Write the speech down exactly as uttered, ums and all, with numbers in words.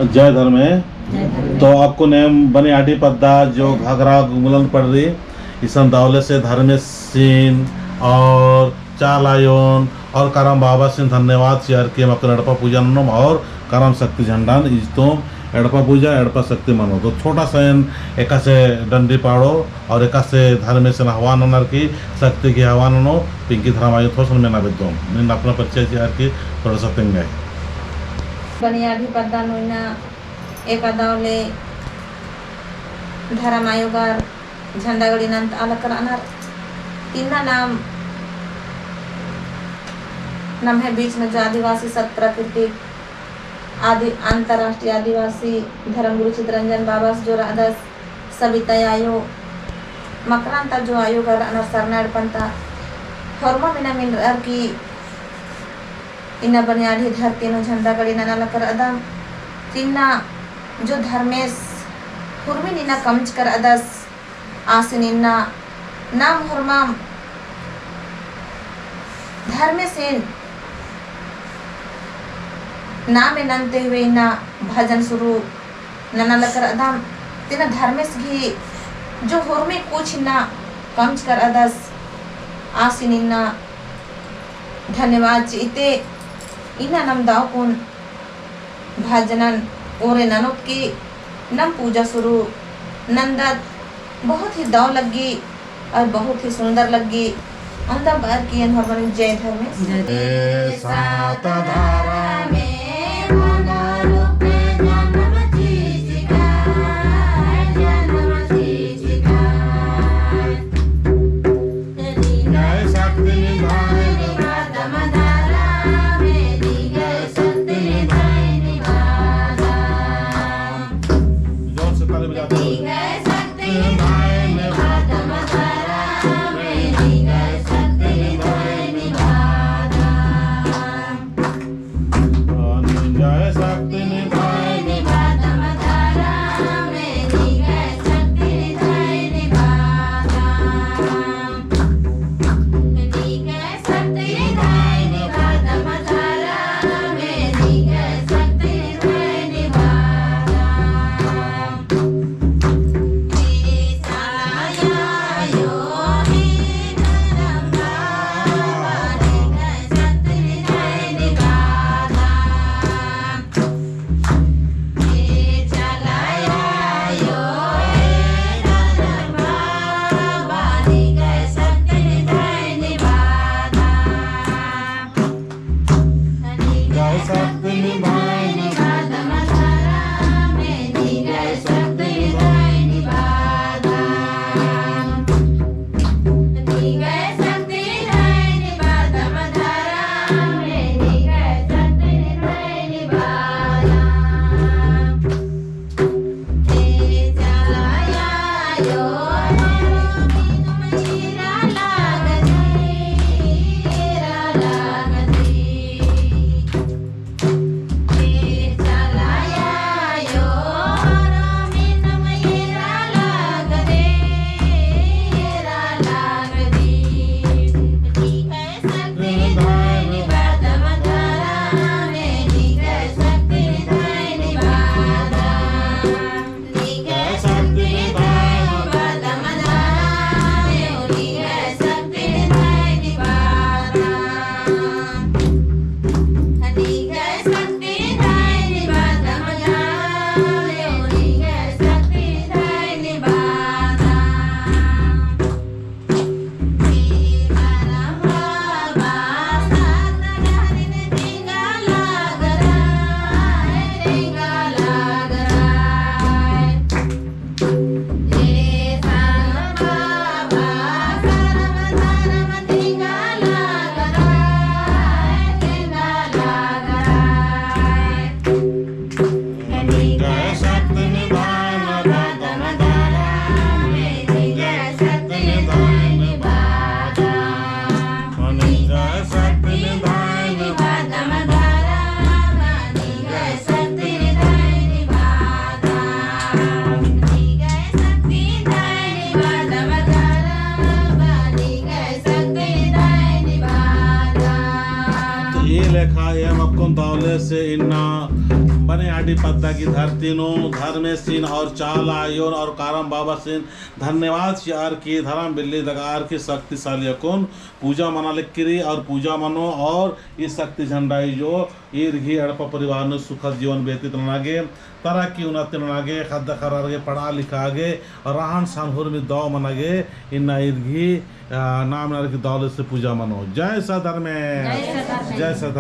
जय धर्मे। जय धर्मे। तो अक्कुन एम बनियाढ़ी पद्दा जो घाघरा गुंगलन पड़री, इसन दवले से धर्मेसिन और चाला आयोन और करम बाबासिन धन्यवाद चिअर की एम अक्कुन एड़पा पूजा ननोम और करम शक्ति झंडान इजतोम। एड़पा पूजा, एड़पा शक्ति मनो। तो छोटा सा एन एकासे डंडी पाड़ो और एकासे धर्मेसिन आह्वान ननर की शक्ति की आह्वान ननो, पिंकी धर्म आयो थोड़सन मेना बेद्दोम। नीन अपना परिचय चिअर की थोड़ा सा तेंगाई। बनियाढ़ी पद्दा नू इन्ना एका दवले धर्म आयोगर झंडा गड़ी नन्त आलकर अनर। इन्ना नाम नम्है बीच में जो आदिवासी सत प्राकृतिक आदि-, अंतर्राष्ट्रीय आदिवासी धर्मगुरु चितरंजन बाबस जो रअदस, सबिता आयो, मकरंद ता जो आयोगर अनर सरना एड़पन्ता, होरमम इन्ना मेनरअर की इन्ना बनियाढ़ी धरती नू झंडा गड़ी नना लकर अदम, इन्ना जो धर्मेस हुरमिन इन्ना कमचकर अदस, आसिन इन्ना नाम होरमम धर्मेसिन नामे नन्ते हुए इन्ना भजन शुरू नना लकर अदम। तिन्ना धर्मेस गही जो होरमे कुछ इन्ना कमचकर अदस, आसिन इन्ना धन्यवाद चिअते, इन्ना नाम दव कुन भजनन ओरे ननोत की नाम पूजा शुरू नन्दत। बहुत ही दव लग्गी और बहुत ही सुंदर लग्गी। अंदर बार की एन होरमन जय धर्मेस। जय। ए सात धारा में मन रूपे जन्म चिचिका, जन्म चिचिका। जोर से ताली बजाते हुए। ई लेखा एम अक्कुन दवले से इन्ना मने आडी पद्दा की धरती नू धर्मेसिन और चाला आयोन और कारम बाबासिन धन्यवाद चिअर की धरम बिल्ली दगार की शक्तिशाली अक्कुन पूजा मना लक्की रई और पूजा मनो और ई शक्ति झंडा ई जो ईर गही एड़पा परिवार नू सुखद जीवन व्यतीत नना गे, तरक्की उन्नति नना गे, ख़द्द ख़र्रर गे, पढ़ा लिखा गे, रहन सहन हुरमी दव मना गे, इन्ना ईर गही, आ, नाम नर की दव ले से पूजा मनो। जय सत धर्मेस। जय सत धर्मेस। जय सत धर्मेस।